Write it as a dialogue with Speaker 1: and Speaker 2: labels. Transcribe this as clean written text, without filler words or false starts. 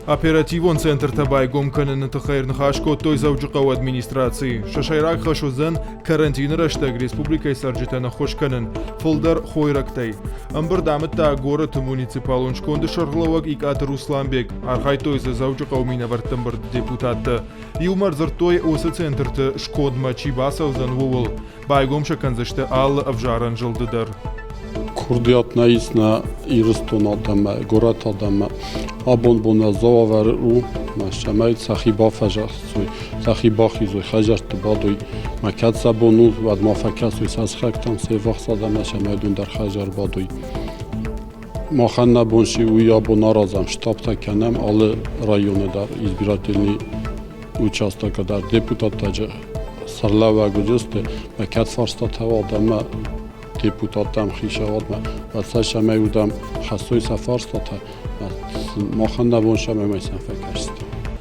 Speaker 1: Оперативон центртӕ байгом кӕныны тыххӕй ӕрныхас кодтой Дзӕуджыхъӕуы администрацийы. Сӕ сӕйраг хӕс уыдзӕн карантины рӕстӕг республикӕйы цӕрджытӕн ӕххуыс кӕнын фылдӕр хойрӕгтӕй. Ӕмбырд амыдта горӕты муниципалон сконды сӕргълӕууӕг Икъаты Русланбег. Архайдтой дзы Дзӕуджыхъӕуы минӕвӕртты ӕмбырды депутаттӕ. Иумӕ ӕрдзырдтой, уыцы центрты скондмӕ чи бацӕудзӕн, ууыл. Байгом сӕ кӕндзысты алы ӕвзарӕн зылды дӕр.
Speaker 2: Курдиат нӕ ис нӕ Ирыстон адӕммӕ, горӕт адӕммӕ. Абон бон уӕззау уавӕр у, цӕмӕй сӕхи бафӕзӕхсой, сӕхи бахизой, хӕдзӕртты бадой. Ма кӕд сӕ бон у, уӕд ма фӕкӕсой сӕ сыхӕгтӕм, се ввахс адӕммӕ, цӕмӕй уыдон дӕр хӕдзар бадой. Махӕн нӕ бон си уый абон аразӕм, штабтӕ кӕнӕм алы районы дӕр избирательный участокы дӕр депутаттӕ сӕрлӕууӕг уыдысты, мӕ кӕд фарстатӕ уӕд ӕмӕ депутаттӕм, хицауадмӕ, уӕд сӕ цӕмӕй уыдам хӕссой сӕ фарстатӕ, махӕн нӕ бон цӕмӕй сӕм фӕкӕсдзӕн.